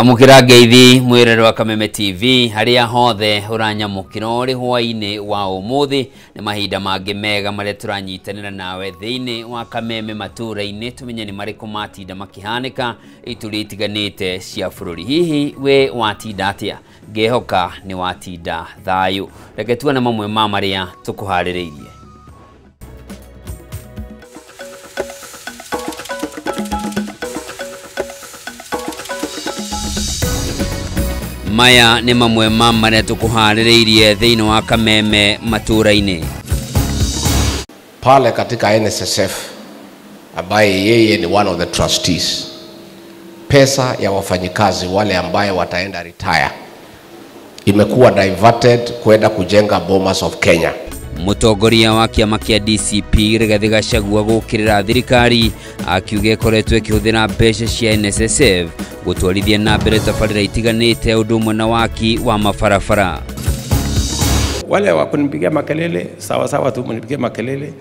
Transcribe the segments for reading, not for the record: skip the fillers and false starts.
Amukira ngeithi mwirero wa Kameme TV haria hothe uranyamukira uri hwaini wa umuthi ni mahinda mangi mega maria turanyitanira nawe thiini wa Kameme matura-ini tumenye ni mariku matinda makihanika ituri itiganite cia bururi. Hihi we watinda atia? Ngehoka ni watinda thayu. Reke tuone mamwe ma maria tukuhaririirie. Maya ni mamwe ma maria tukuhaririirie thiini wa Kameme matura-ini. Pale katika NSSF ambaye yeye ni one of the trustees, pesa ya wafanyikazi wale ambaye wataenda retire imekuwa diverted kwenda kujenga Bomas of Kenya. Mutongoria wa kiama kia DCP Rigathi Gachagua gukirira thirikari akiuga ikoretwo ikihuthira mbeca cia NSSF gutwarithia na mbere tabarĩra itiganĩte undu umwe na waki wa mabarabara. Wale wa kunipigia makelele sawa sawa tu mnipigie makelele,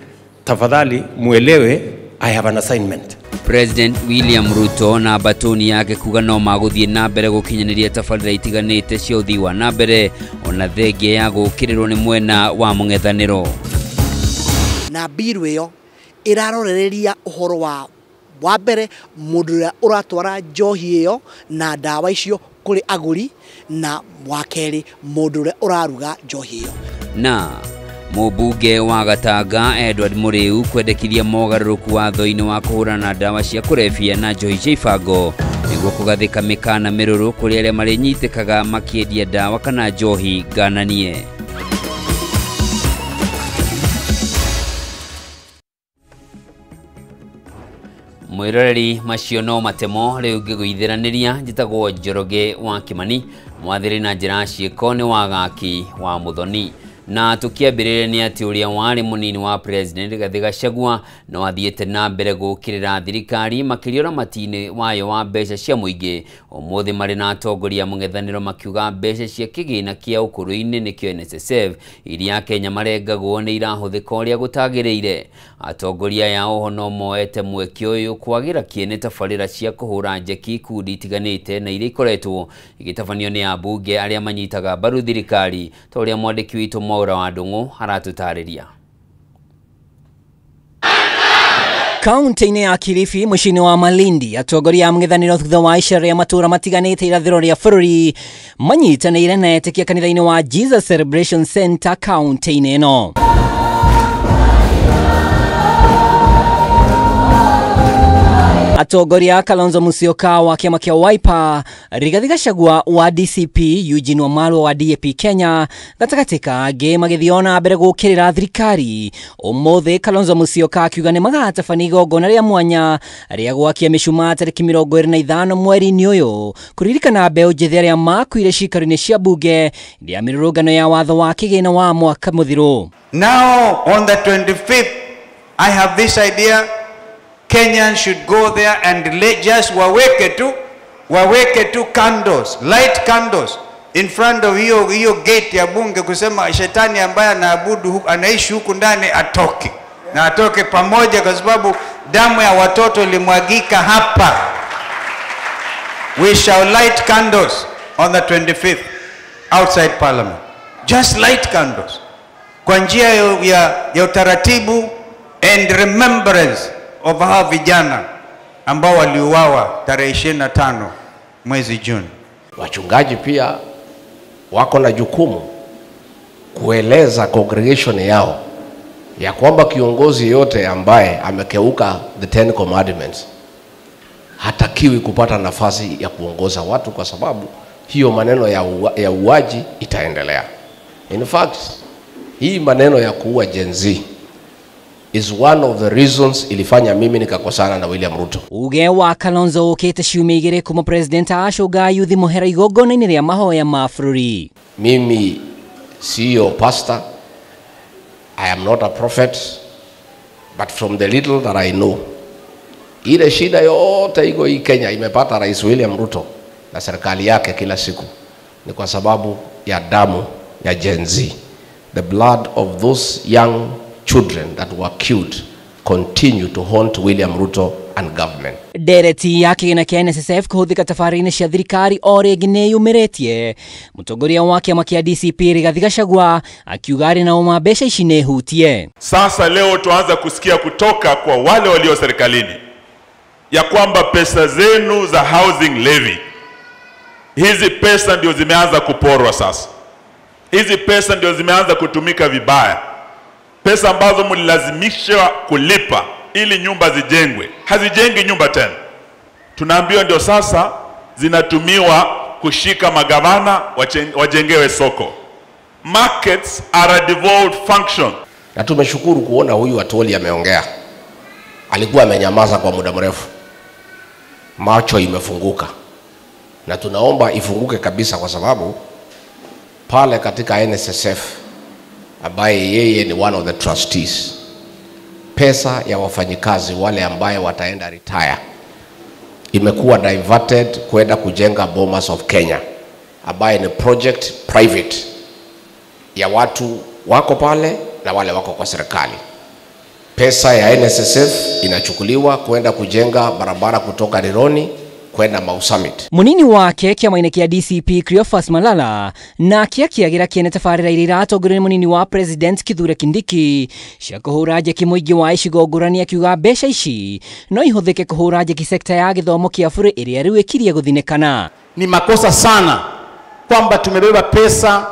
tafadhali muelewe I have an assignment. President William Ruto na batoni yake kuga no maguthie na mbere gukinyaniria tabarĩra itiganĩte cia uthii wa na mbere ona thengia ya gukirirwo ni mwena wa mũng'ethanĩro. Na biru iyo irarorereria uhoro wa mbere mundu uria uratwara njohi iyo na ndawa icio kuri aguri, na wa keri mundu uria uraruga njohi iyo. Na Mũmbunge wa Gatanga Edward Muriu kwendekithia mogarũrũku watho-inĩ wa kũhũrana na ndawa cia kũrebia na njohi cia ibango nĩguo kũgathĩka mĩkana mĩrũrũ kũrĩ arĩa marĩnyitĩkaga makĩendia ndawa kana njohi ngananie. Mwiroreri macio no matemo rĩu ngĩgũithĩranĩria njĩtagwo Njoroge wa Kimani mwathĩrĩ na njĩra ciĩko nĩ wagaki wa Muthoni. Na tukiambĩrĩria nĩ atĩ ũrĩa warĩ mũnini wa President Rigathi Gachagua no athiĩte na mbere gũkĩrĩra thirikari makĩria ũramati-inĩ wayo wa mbeca cia mũingĩ. Ũmũthĩ marĩ na atongoria mũng'ethanĩro makiuga mbeca cia kĩgĩna kĩa ũkũrũ-inĩ nĩkĩo NSSF iria Kenya marengagwo nĩ irahũthĩka ũrĩa gũtagĩrĩire. Atongoria aya oho no moete mweke ũyũ kwagĩra kĩene tabarĩra cia kũhũra njeki ikundi itiganĩte na iria ikoretwo igĩtabanio nĩ ambunge arĩa manyitaga mbaru thirikari ta ũrĩa mwandĩki witũ Mwaura wa Ndung'u aratũtarĩria. Kaunti-inĩ ya Kilifi mũciĩ-inĩ wa Malindi atongoria a mũng'ethanĩro thutha wa icera rĩa matũra matiganĩte irathĩro rĩa bũrũri manyitanĩire na etĩkia kanitha-inĩ wa Jesus Celebration Center kaunti-inĩ ĩno. Atongoria Kalonzo Musyoka wa kiama kia Wiper, Rigathi Gachagua wa DCP, Eugene Wamalwa wa DAP Kenya gatagatĩ ka angĩ magĩthiĩ na mbere gũkĩrĩra thirikari. Ũmũthĩ Kalonzo Musyoka akiuga nĩ magatabania igongona rĩa mwanya rĩa gwakia mĩcumaa tarĩki 25 mweri-inĩ ũyũ kũririkana mbeũ njĩthĩ arĩa makuire ciikaro-inĩ cia bunge rĩa mĩrũrũngano ya watho wa kĩgĩna wa mwaka mũthiru. Now on the 25th I have this idea. Kenyans should go there and just waweke tu candles, light candles in front of hiyo gate ya bunge kusema shetani ambaye anaabudu anaishi huku ndani atoke. Na atoke pamoja kwa sababu damu ya watoto ilimwagika hapa. We shall light candles on the 25th outside parliament. Just light candles. Kwa njia ya utaratibu and remembrance of hawa vijana ambao waliuawa tarehe 25 mwezi Juni. Wachungaji pia wako na jukumu kueleza congregation yao ya kwamba kiongozi yote ambaye amekeuka the 10 commandments hatakiwi kupata nafasi ya kuongoza watu, kwa sababu hiyo maneno ya uaji itaendelea. In fact, hii maneno ya kuua Gen Z is one of the reasons ilifanya mimi nikakosana na William Ruto. Uge wa Kalonzo ukite ciumia igĩrĩ kuma President acũnga yuthi mũhera igongona-inĩ rĩa mahoya ma bũrũri. Mimi siyo pastor, I am not a prophet, but from the little that I know, ile shida yote iko hii Kenya imepata Rais William Ruto na serikali yake kila siku ni kwa sababu ya damu ya Gen Z. The blood of those young children that were killed continue to haunt William Ruto and government. Ndereti ya kĩgĩna kĩa NSSF kũhũthĩka tabarĩra-inĩ cia thirikari o rĩngĩ nĩyumĩrĩtie. Mũtongoria wa kĩama kĩa DCP Rigathi Gachagua akiuga arĩ na ũma mbeca ici nĩ hutie. Sasa leo tuanza kusikia kutoka kwa wale walio serikalini ya kwamba pesa zenu za housing levy, hizi pesa ndio zimeanza kuporwa sasa. Hizi pesa ndio zimeanza kutumika vibaya. Pesa ambazo mlilazimishwa kulipa ili nyumba zijengwe, hazijengi nyumba tena. Tunaambiwa ndio sasa zinatumiwa kushika magavana wajengewe soko. Markets are a devolved function. Na tumeshukuru kuona huyu Atwoli ameongea. Alikuwa amenyamaza kwa muda mrefu. Macho imefunguka. Na tunaomba ifunguke kabisa, kwa sababu pale katika NSSF ambaye yeye ni one of the trustees, pesa ya wafanyikazi wale ambaye wataenda retire imekuwa diverted kwenda kujenga Bomas of Kenya, ambaye ni project private ya watu wako pale na wale wako kwa serikali. Pesa ya NSSF inachukuliwa kwenda kujenga barabara kutoka Rironi kwenda Mau Summit. Munini wake kĩama-inĩ kĩa DCP Cleophas Malala nake akĩagĩra kĩene tabarĩra iria iratongorio nĩ munini wa President Kithure Kindiki cia kũhũra njeki mũingĩ wa icigo ngũrani, akiuga mbeca ici no ihũthĩke kũhũra njeki sekta ya gĩthomo kĩa bũrũri ĩrĩa rĩu ĩkirie gũthinĩkana. Ni makosa sana kwamba tumebeba pesa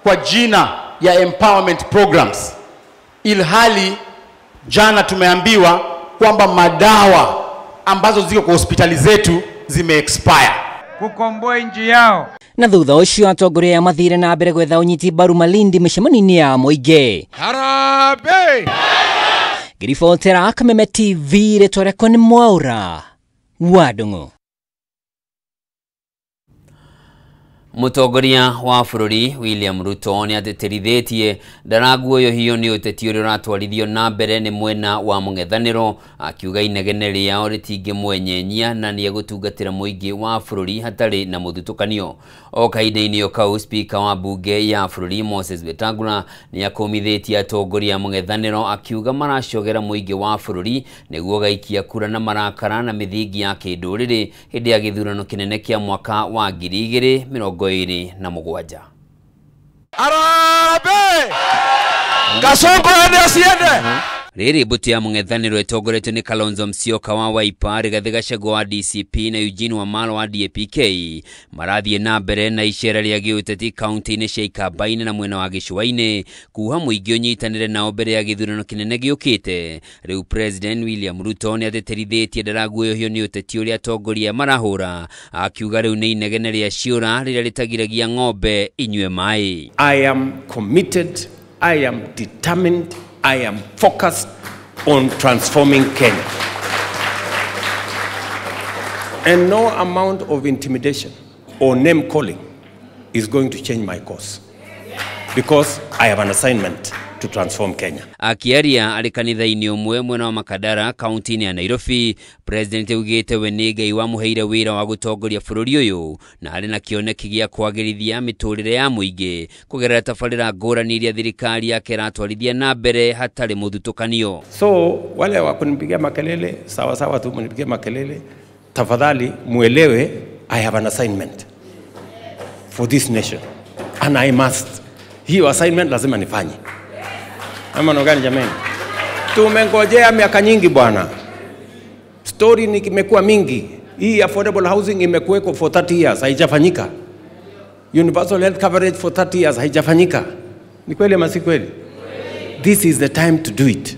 kwa jina ya empowerment programs, ilhali jana tumeambiwa kwamba madawa ambazo ziko kwa hospitali zetu zime expire. Kukomboa nchi yao. Na thutha ũcio atongoria aya mathire na mbere gwetha ũnyiti mbaru Malindi mĩcemanio-inĩ ya mũingĩ. Harambee! Ngĩribotera Kameme TV, rĩtwa rĩakwa nĩ Mwaura wa Ndung'u. Mũtongoria wa bũrũri William Ruto nĩ atĩtĩrithĩtie ndaraguoyohio nĩ ũteti ũrĩa ũratwarithio na mbere nĩ mwena wa mũng'ethanĩro, akiuga inegene rĩao rĩtingĩmwenyenyia na nĩ egũtungatĩra mũingĩ wa bũrũri hatarĩ na mũthutũkanio. O kahinda-inĩ o kau, Spika wa mbunge ya bũrũri Moses Wetangula nĩ akũmithĩtie atongoria a mũng'ethanĩro, akiuga maracogera mũingĩ wa bũrũri nĩguo gaikia kura na marakara na mĩthingi ya kĩndũrĩrĩ hĩndĩ ya gĩthurano kĩnene kĩa mwaka wa 2027. Harambee! Kasongo ende asiende! Rĩrĩ mbũtũ ya mũng'ethanĩro ĩtongoretio nĩ Kalonzo Musyoka wa Wiper, Rigathi Gachagua wa DCP na Eugene Wamalwa wa DAP-K marathiĩ na mbere na icera rĩa gĩũteti kaunti-inĩ cia Ikamba-inĩ na mwena wa Gĩcũa-inĩ kuha mũingĩ ũnyitanĩre nao mbere ya gĩthurano kĩnene gĩũkĩte. Rĩu President William Ruto nĩ atĩtĩrithĩtie ndaraguoyohio nĩ ũteti ũrĩa atongoria marahũra, akiuga rĩu nĩ inegene rĩa ciũra rĩrĩa rĩtagiragia ng'ombe inyue maĩ. I am committed, I am determined, I am focused on transforming Kenya. And no amount of intimidation or name calling is going to change my course, because I have an assignment to transform Kenya. Akiaria arĩ kanitha-inĩ ũmwe mwena wa Makadara kaunti-inĩ ya Nairobi, President augĩte we nĩ Ngai wamũheire wĩra wa gũtongoria bũrũri ũyũ na arĩ na kĩoneki gĩa kwagĩrithia mĩtũrĩre ya mũingĩ kũgerera tabarĩra ngũrani iria thirikari yake ĩratwarithia na mbere hatarĩ mũthutũkanio. So wale wa kunipigia makelele, sawa sawa tu mnipigie makelele, tafadhali muelewe I have an assignment for this nation and I must. Hiyo assignment lazima nifanye. Ama no gani jamani? Tumengojea miaka nyingi bwana. Story ni imekuwa mingi. Hii affordable housing imekuweko for 30 years haijafanyika. Universal health coverage for 30 years haijafanyika. Ni kweli ama si kweli? This is the time to do it.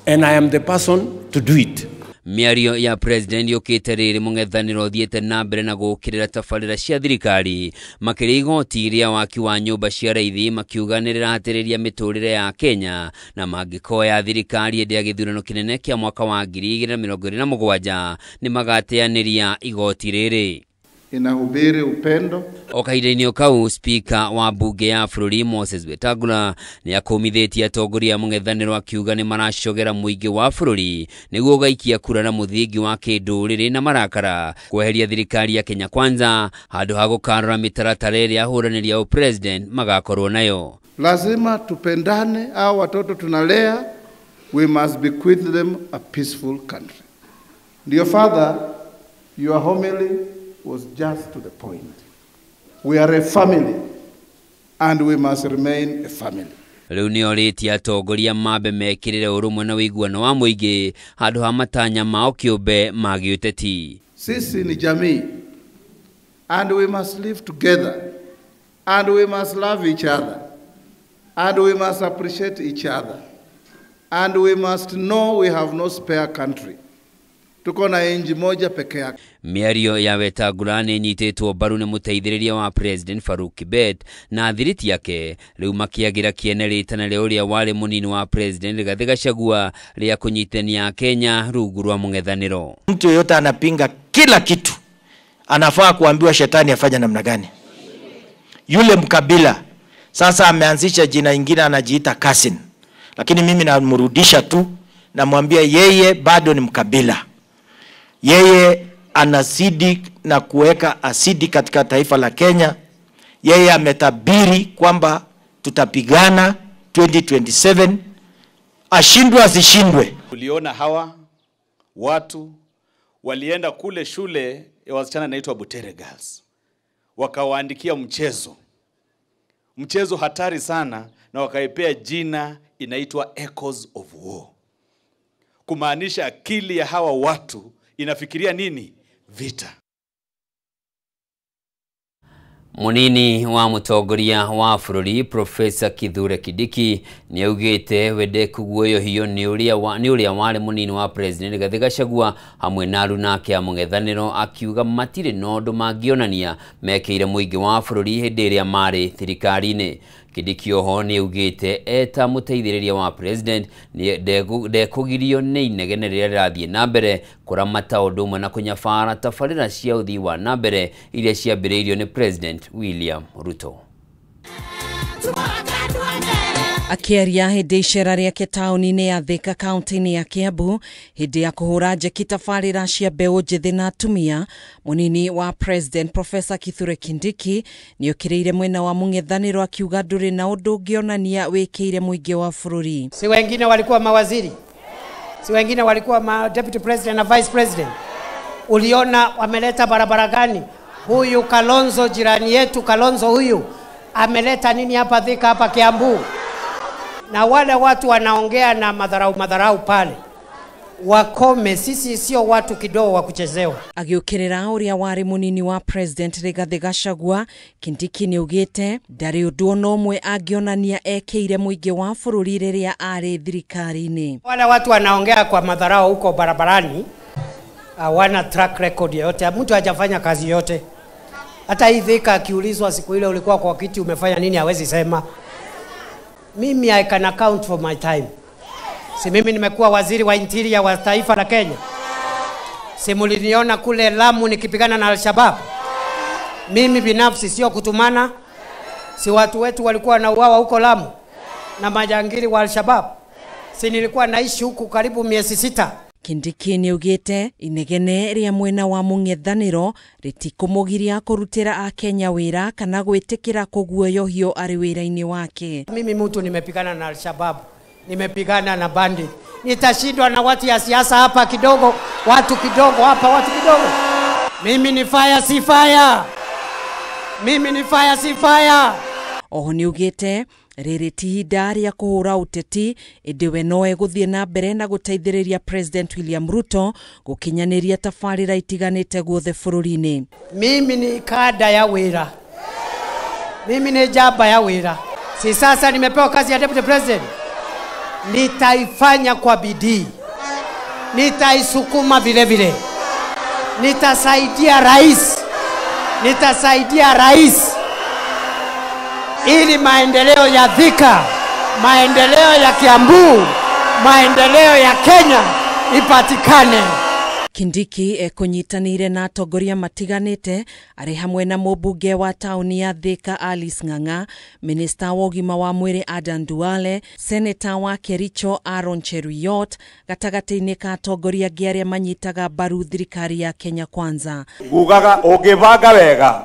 And I am the person to do it. Mĩario ya president yũkĩte rĩrĩ mũng'ethanĩro ũthiĩte na mbere na gũũkĩrĩra tabarĩra cia thirikari makĩria igoti rĩa waki wa nyũmba cia raithi, makiuga nĩ rĩrahatĩrĩria mĩtũrĩre ya Kenya na mangĩkoya thirikari hĩndĩ ya gĩthurano kĩnene kĩa mwaka wa 2027 nĩ magateanĩria igoti rĩrĩ. Inahubiri upendo. O kahinda-inĩ o kau, Spika wa mbunge ya bũrũri Moses Wetangula nĩ akũmithĩtie atongoria a mũng'ethanĩro akiuga nĩ maracogera mũingĩ wa bũrũri nĩguo ũgaikia kura na mũthingi wa kĩndũrĩrĩ na marakara kweheria thirikari ya Kenya Kwanza handũ ha gũkarora mĩtaratara ĩrĩa ahũranĩri a ũpresident magakorwo nayo. Lazima tupendane, au watoto tunalea We must bequeath them a peaceful country. Dear Father, your homily was just to the point. We are a family and we must remain a family. Rĩu nĩorĩtie atongoria mambe mekĩrĩre ũrũmwe na ũiguano wa mũingĩ handũ ha matanya mao kĩũmbe ma gĩũteti. Sisi ni jamii and we must live together and we must love each other and we must appreciate each other and we must know we have no spare country. Tuko na inji moja peke yake. Mĩario ya Wetangula nĩ ĩnyitĩtwo mbaru nĩ mũteithĩrĩria wa President Farouk Kibet na thiriti yake rĩu makĩagĩra kĩene rĩtana rĩa ũrĩa warĩ mũnini wa President Rigathi Gachagua rĩa kũnyitania Kenya rungu rwa mũng'ethanĩro. Mtu yeyote anapinga kila kitu anafaa kuambiwa shetani afanye namna gani. Yule mkabila sasa ameanzisha jina ingine anajiita Kasin, lakini mimi namrudisha tu, namwambia yeye bado ni mkabila. Yeye anazidi na kuweka asidi katika taifa la Kenya. Yeye ametabiri kwamba tutapigana 2027, ashindwe asishindwe. Uliona hawa watu walienda kule shule ya wasichana inaitwa Butere Girls, wakawaandikia mchezo hatari sana, na wakaipea jina inaitwa Echoes of War, kumaanisha akili ya hawa watu inafikiria nini? Vita. Munini wa mutongoria wa bũrũri Professor Kithure Kindiki nĩaugĩte wende kuguoyohio nĩ ũrĩa warĩ mũnini wa President Rigathi Gachagua hamwe na aruna ake a mũng'ethanĩro, akiuga matirĩ na ũndũ mangĩonania mekĩire mũingĩ wa bũrũri hĩndĩ ĩrĩa marĩ thirikari-inĩ. Kindiki oho nĩaugĩte eta mũteithĩrĩria wa President ndekũgirio nĩ inegene rĩrĩa rĩrathiĩ na mbere kũramata ũndũ ũmwe na kũnyabara tabarĩra cia ũthii wa na mbere iria ciambĩrĩirio nĩ President William Ruto. Akĩaria hĩndĩ icera rĩake taũni-inĩ ya Thika kaunti-inĩ ya Kiambu hĩndĩ ya kũhũra njeki tabarĩra cia mbeũ njĩthĩ na atumia, mũnini wa President Professor Kithure Kindiki nĩokĩrĩire mwena wa mũng'ethanĩro akiuga ndũrĩ na ũndũ ũngĩonania wĩkĩire mũingĩ wa bũrũri. Si wengine walikuwa mawaziri, si wengine walikuwa ma deputy president na vice president. Uliona wameleta barabara gani? Huyu Kalonzo jirani yetu, Kalonzo huyu ameleta nini hapa Thika, hapa Kiambu? Na wale watu wanaongea na madharau pale wakome, sisi sio watu kidogo wa kuchezewa. Agĩũkĩrĩra ũrĩa warĩ mũnini wa President Rigathi Gachagua, Kindiki nĩaugĩte ndarĩ ũndũ ona ũmwe angĩonania ekĩire mũingĩ wa bũrũri rĩrĩa arĩ thirikari-inĩ. Wale watu wanaongea kwa madharau huko barabarani hawana track record yoyote, mtu hajafanya kazi yote. Hata hii Thika akiulizwa siku ile ulikuwa kwa kiti umefanya nini, hawezi sema. Mimi I can account for my time. Si mimi nimekuwa waziri wa interior wa taifa la Kenya. Si mliniona kule Lamu nikipigana na Al-Shabaab. Mimi binafsi sio kutumana. Si watu wetu walikuwa wanauawa huko Lamu na majangili wa Al-Shabaab. Si nilikuwa naishi huku karibu miezi 6. Kindiki nĩaugĩte inegene rĩa mwena wa mũng'ethanĩro rĩtikũmũgiria kũrutĩra akenya wĩra kana gwĩtĩkĩra kũguoyohio arĩ wĩra-inĩ wake. Mimi mtu nimepigana na Al-Shabaab, nimepigana na bandit. Nitashindwa na watu ya siasa hapa kidogo, watu kidogo hapa, watu kidogo. Mimi ni fire si fire. Mimi ni fire si fire. Oho nĩaugĩte rĩrĩ ti ihinda rĩa kũhũra ũteti, ĩndĩ we no egũthiĩ na mbere na gũteithĩrĩria President William Ruto gũkinyanĩria tabarĩra itiganĩte guothe bũrũri-inĩ. Mimi ni kada ya wĩra, mimi ni jaba ya wĩra. Si sasa nimepewa kazi ya deputy president, nitaifanya kwa bidii, nitaisukuma vile vile, nitasaidia rais, nitasaidia rais ili maendeleo ya Thika, maendeleo ya Kiambu, maendeleo ya Kenya ipatikane. Kindiki ekunyitanĩire na atongoria matiganĩte arĩ hamwe na mũmbunge wa taũni ya Thika Alice Ng'ang'a, minista wa ũgima wa mwĩrĩ Adan Duale, seneta wa Kericho Aaron Cheruiyot, gatagatĩ-inĩ ka atongoria angĩ arĩa manyitaga mbaru thirikari ya Kenya Kwanza. Ngugaga ũngĩbanga wega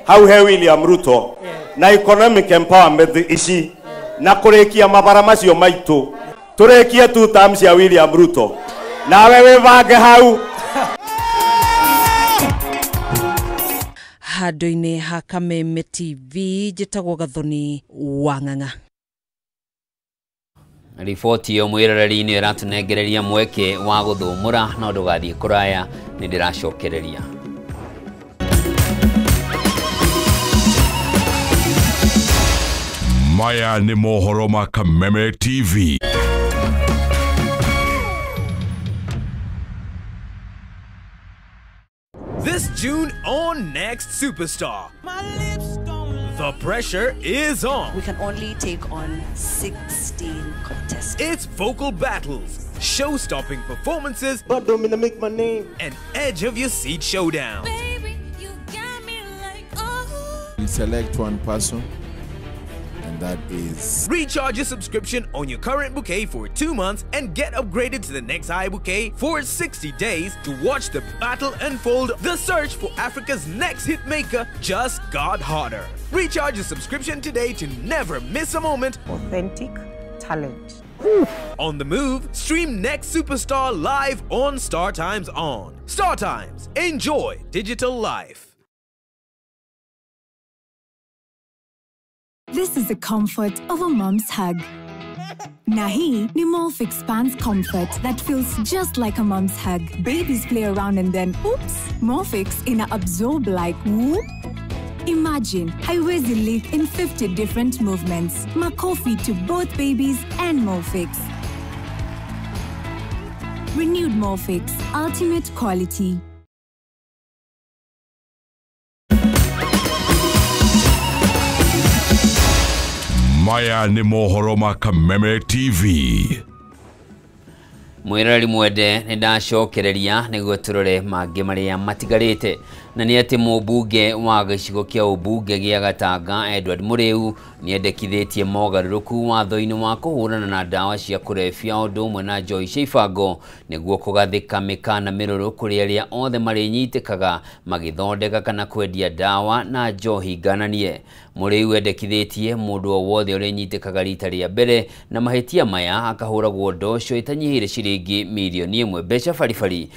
hau he William Ruto na economic empowerment ici na kũrĩkia mabara macio maitũ, Tũrĩkie two terms ya William Ruto. Nawe wĩbange hau. Handũ-inĩ ha Kameme TV njĩtagwo Gathoni wa Ng'ang'a. Riboti ĩyo mwĩroreri-inĩ ĩratũnengereria mweke wa gũthũmũra no ndũgathiĩ kũraya nĩ ndĩracokereria. Maya nĩ mohoro ma Kameme TV. This June on Next Superstar, the pressure is on. We can only take on 16 contestants. It's vocal battles, show-stopping performances, but don't mean to make my name, and edge of your seat showdowns. Baby, you got me like, oh. We select one person, and that is... Recharge your subscription on your current bouquet for 2 months and get upgraded to the next high bouquet for 60 days to watch the battle unfold. The search for Africa's next hitmaker just got hotter. Recharge your subscription today to never miss a moment. Authentic talent. On the move, stream Next Superstar live on Star Times On. Star Times, enjoy digital life. This is the comfort of a mom's hug. Na hii ni Molfix Pants Comfort that feels just like a mom's hug. Babies play around and then, oops, Molfix ina absorb like whoop. Imagine, haiwezi leak in 50 different movements. Makofi to both babies and Molfix. Renewed Molfix, ultimate quality. Maya nĩ mohoro ma Kameme TV. Mwĩroreri mwende nĩ ndacokereria nĩguo tũrore mangĩ marĩa matigarĩte, na nĩ atĩ mũmbunge wa gĩcigo kĩa ũmbunge gĩa Gatanga Edward Mũrĩu nĩendekithĩtie mogarũrũku watho-inĩ wa kũhũrana na ndawa cia kũrebia ũndũ ũmwe na njohi cia ibango nĩguo kũgathĩka mĩkana mĩrũrũ kũrĩ arĩa othe marĩnyitĩkaga magĩthondeka kana kwendia ndawa na njohi ngananie. Mũrĩu endekithĩtie mũndũ o wothe ũrĩnyitĩkaga rita rĩa mbere na mahĩtia maya akahũragwo ndoco ĩtanyihĩire ciringi mirioni 1 mbeca baribari.